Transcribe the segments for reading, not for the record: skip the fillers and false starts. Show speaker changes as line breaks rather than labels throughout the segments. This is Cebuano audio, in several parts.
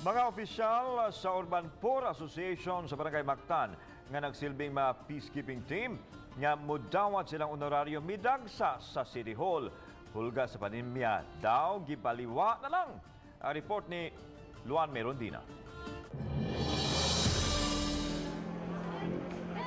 Mga opisyal sa Urban Poor Association sa Barangay Mactan nga nagsilbing mga peacekeeping team nga mudawat silang honorarium midagsa sa City Hall. Hulga sa pandemya daw gibaliwa na lang. Ang report ni Luan Merondina.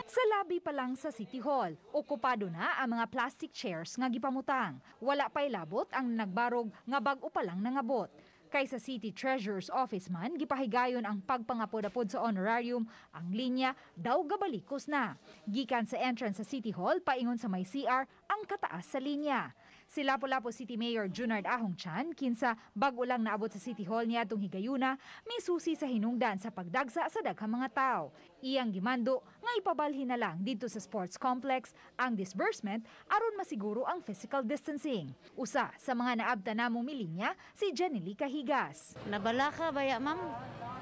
Sa labi pa lang sa City Hall, okupado na ang mga plastic chairs nga gipamutang. Wala pa'y labot ang nagbarog nga bag-o pa lang nangabot. Kay sa City Treasurer's Office man, gipahigayon ang pagpangapod-apod sa honorarium, ang linya daw gabalikos na. Gikan sa entrance sa City Hall, paingon sa may CR, ang kataas sa linya. Si Lapu-Lapu City Mayor Junard Ahong Chan, kinsa bag-o lang naabot sa City Hall niadtong higayuna, may susi sa hinungdan sa pagdagsa sa daghang mga tao. Iyang gimando nga ipabalhin na lang dito sa sports complex ang disbursement aron masiguro ang physical distancing. Usa sa mga naabta namong milinya si Jenny Cahigas.
Nabalaka baya, ma'am,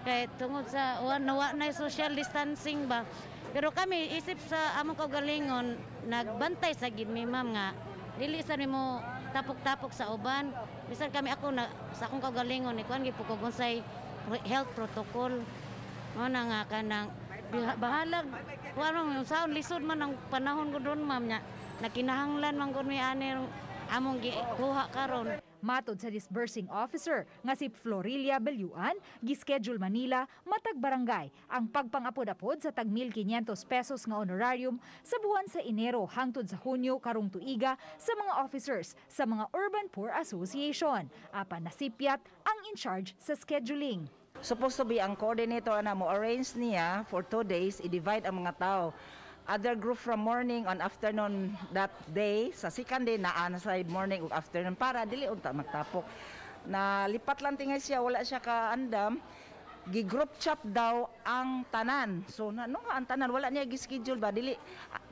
kay tungod sa nawa na social distancing ba. Pero kami isip sa among kaugalingon, nagbantay sa gid mi, ma'am, nga dili sa nimo tapok-tapok sa uban. Bisan kami, ako na sa akong kaugalingon ni kuan gyud ko unsay health protocol. Mao na nga kanang bahalag kuan saon, lisod man ang panahon ko doon, ma'am, nya nakinahanglan man gud mi ani among gikuha karon.
Matod sa disbursing officer nga si Florilia Belyuan, gischedule Manila matag barangay ang pagpangapod-apod sa tag 1,500 pesos nga honorarium sa buwan sa Enero hangtod sa Hunyo karong tuiga sa mga officers sa mga Urban Poor Association. Apan nasipyat ang in charge sa scheduling.
Supposed to be ang coordinator na mo arrange niya for 2 days, i-divide ang mga tao. Other group from morning on afternoon that day, sa second day naa na sa morning ug afternoon para dili unta magtapok. Na lipat lang tingay siya, wala siya kaandam. Gi-group chat daw ang tanan. So na no nga ang tanan wala niya gi-schedule ba, dili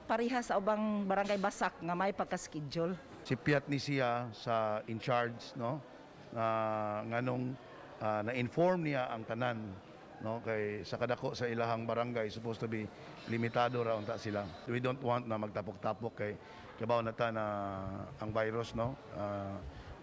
pareha sa ubang barangay basak nga may pagka-schedule.
Sipyat ni siya sa in charge, no, na nganong na-inform niya ang tanan, no, kay sa kadako sa ilahang barangay supposed to be limitado ra unta sila. We don't want na magtapok-tapok kay kabaw na ta na ang virus, no,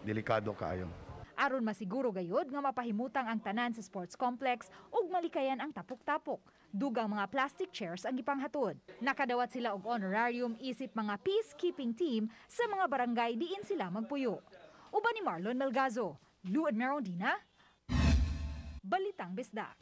delikado kaayo.
Aron masiguro gayod nga mapahimutang ang tanan sa sports complex ug malikayan ang tapok-tapok, dugang mga plastic chairs ang gipanghatod. Nakadawat sila og honorarium isip mga peacekeeping team sa mga barangay diin sila magpuyo. Uban ni Marlon Melgazo, Luan Merondina, Balitang Bisdak.